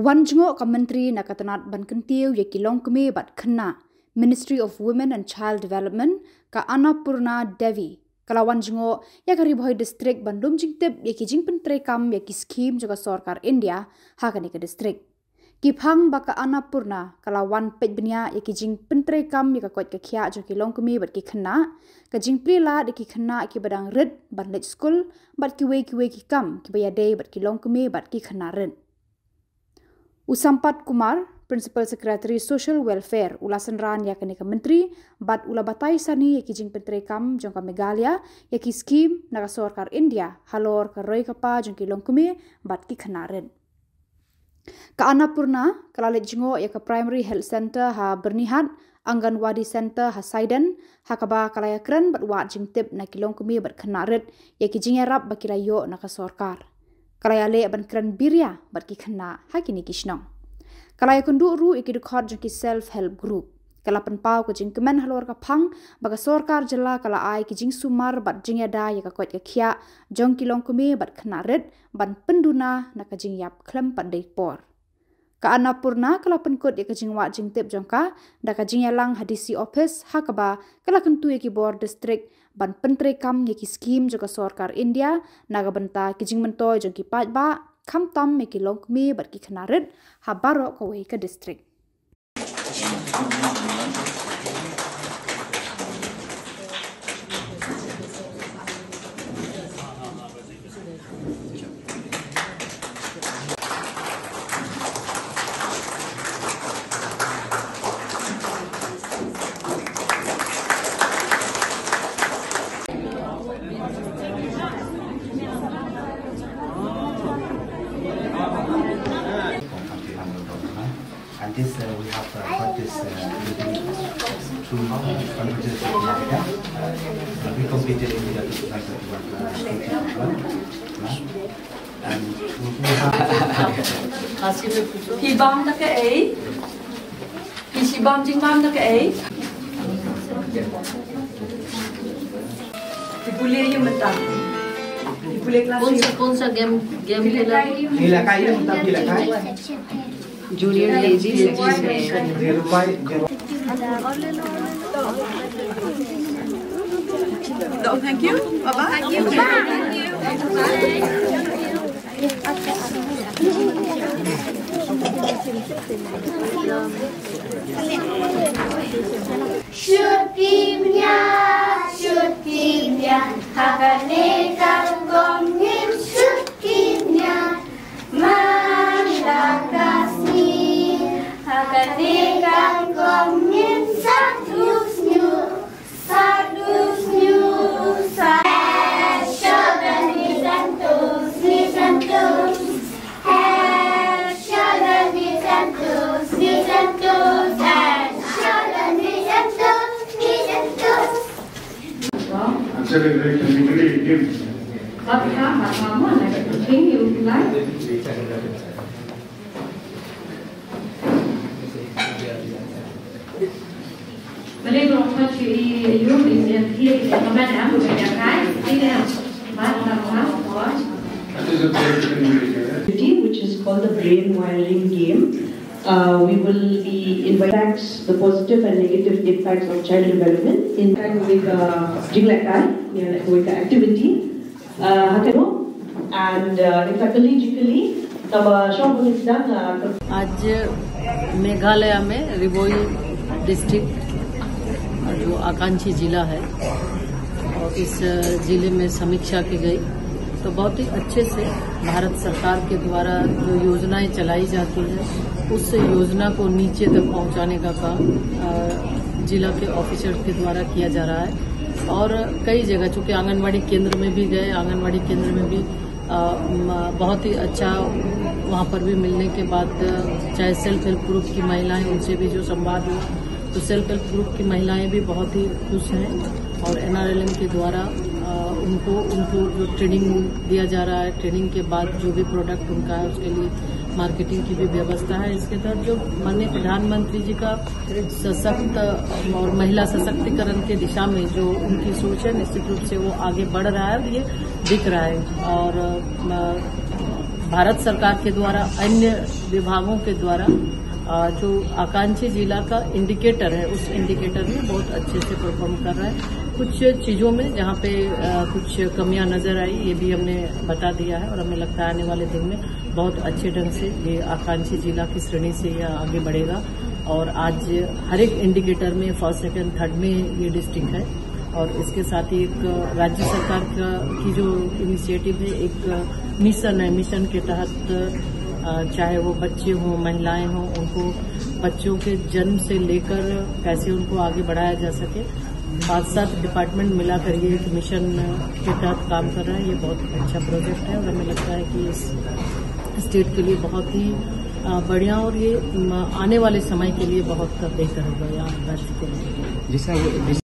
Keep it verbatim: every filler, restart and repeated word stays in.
Wan jngoh ka Myntri na ka tnat ban kyntiew ïa ki longkmie bad khynnah, Ministry of Women and Child Development, ka Annapurna Devi, ka la wan jngoh ïa ka Ri Bhoi District ban lum jingtip ïa ki jingpyntreikam ïa ki skhim jong ka sorkar India ha kane ka district. Ki phang ba ka Annapurna ka la wan peit bniah ïa ki jingpyntreikam ïa ka koit ka khiah jong ki longkmie bad ki khynnah, ka jingplie lad ïa ki khynnah kiba dang rit ban leit skul, bad kiwei kiwei ki kam kiba ïadei bad ki longkmie bad ki khynnah rit. U Sampat Kumar, Principal Secretary Social Welfare, u la synran ïa kane ka Myntri, bad u la batai sani ïa ki jingpyntreikam jong ka Meghalaya ïa ki skhim na ka sorkar India halor ka roi ka par jong ki longkmie bad ki khynnah rit. Ka Annapurna ka la leit jngoh ïa ka Primary Health Centre ha Byrnihat, Anganwadi Centre ha Saiden, ha kaba ka la ïakren bad wad jingtip na ki longkmie bad khynnah rit ïa ki jingïarap ba ki la ïoh na ka sorkar. Ka la ïaleh ban kren biria bad ki khynnah ha kine ki shnong. Ka la ïakynduh ruh ïa ki dkhot jong ki Self Help Group. Ka la pynpaw ka jingkmen halor ka phang ba ka sorkar jylla ka la ai ki jingsumar bad jingïada ïa ka koit ka khiah jong ki longkmie bad khynnah rit ban pynduna na ka jingïap khlem pat dei por. Ka Annapurna ka la pynkut ïa ka jingwad jingtip jong ka da ka jingïalang ha D C Office, ha kaba ka la kyntu ïa ki bor district ban pyntreikam ïa ki skhim jong ka sorkar India na ka bynta ki jingmyntoi jong ki paidbah, khamtam ïa ki longkmie bad ki khynnah rit ha baroh kawei ka district. And this, uh, we have, uh, got this, uh, meeting through, uh, conversations with America. Uh, we completed in the two thousand twenty-one, uh, twenty-one, uh, and we have Phi bam da kaei? Phi shi bam jingbam da kaei? Phi pule ïa mynta? Phi pule class? कौन सा, कौन सा गेम, गेम खेला? Phi la kai ïa mynta, phi la kai? Junior K G section. Zero five, zero. No, thank you. Bye-bye. Thank you. Shu tip nia, shu tip nia, ha kane ka kong ngin shu tip nia. Man la ka sngi, ha kane ka kong ngin sa tu snu. Which is called the brain wiring game. Uh, we will be inviting the positive and negative impacts of child development in with, uh, jinglekai, yeah, like with the activity. Uh, hakano, and, uh, it's a collegially, kaba shong bangin sdang, uh, आज मेघालय में री भोई डिस्ट्रिक्ट, जो आकांक्षी जिला है, और इस जिले में समीक्षा की गई, तो बहुत ही अच्छे से भारत सरकार के द्वारा जो योजनाएं चलाई जाती हैं, उस योजना को नीचे तक पहुंचाने का काम, अ, जिला के ऑफिसर के द्वारा किया जा रहा है। और कई जगह, चूंकि आंगनवाड़ी केंद्र में भी गए, आंगनवाड़ी केंद्र में भी, अ, म-, बहुत ही अच्छा, वहाँ पर भी मिलने के बाद, अ, चाहे सेल्फ हेल्प ग्रुप की महिलाएं, उनसे भी जो संवाद हुआ, तो सेल्फ हेल्प ग्रुप की महिलाएं भी बहुत ही खुश हैं और एनआरएलएम के द्वारा, अ, उनको, उनको जो ट्रेनिंग दिया जा रहा है, ट्रेनिंग के बाद जो भी प्रोडक्ट उनका है, उसके लिए मार्केटिंग की भी व्यवस्था है। इसके तहत जो माननीय प्रधानमंत्री जी का सशक्त और महिला सशक्तिकरण के दिशा में जो उनकी सोच है, निश्चित रूप से वो आगे बढ़ रहा है और ये दिख रहा है। और, अ, भारत सरकार के द्वारा, अन्य विभागों के द्वारा, अ, जो आकांक्षी जिला का इंडिकेटर है, उस इंडिकेटर में बहुत अच्छे से परफॉर्म कर रहा है। कुछ चीज़ों में जहाँ पे, अ, कुछ कमियां नज़र आई, ये भी हमने बता दिया है और हमें लगता है आने वाले दिन में बहुत अच्छे ढंग से ये आकांक्षी जिला की श्रेणी से ये आगे बढ़ेगा। और आज हर एक इंडिकेटर में फर्स्ट, सेकंड, थर्ड में ये डिस्ट्रिक्ट है। और इसके साथ ही एक राज्य सरकार का, की जो इनिशिएटिव है, एक मिशन है, मिशन के तहत, अ, चाहे वो बच्चे हों, महिलाएं हों, उनको बच्चों के जन्म से लेकर कैसे उनको आगे बढ़ाया जा सके, पाँच सात डिपार्टमेंट मिलाकर ये एक मिशन के तहत काम कर रहा है। ये बहुत अच्छा प्रोजेक्ट है और हमें लगता है कि इस स्टेट के लिए बहुत ही, अ, बढ़िया और ये, म, आने वाले समय के लिए बहुत बेहतर होगा यहाँ राज्य के लिए। जी सर, जिस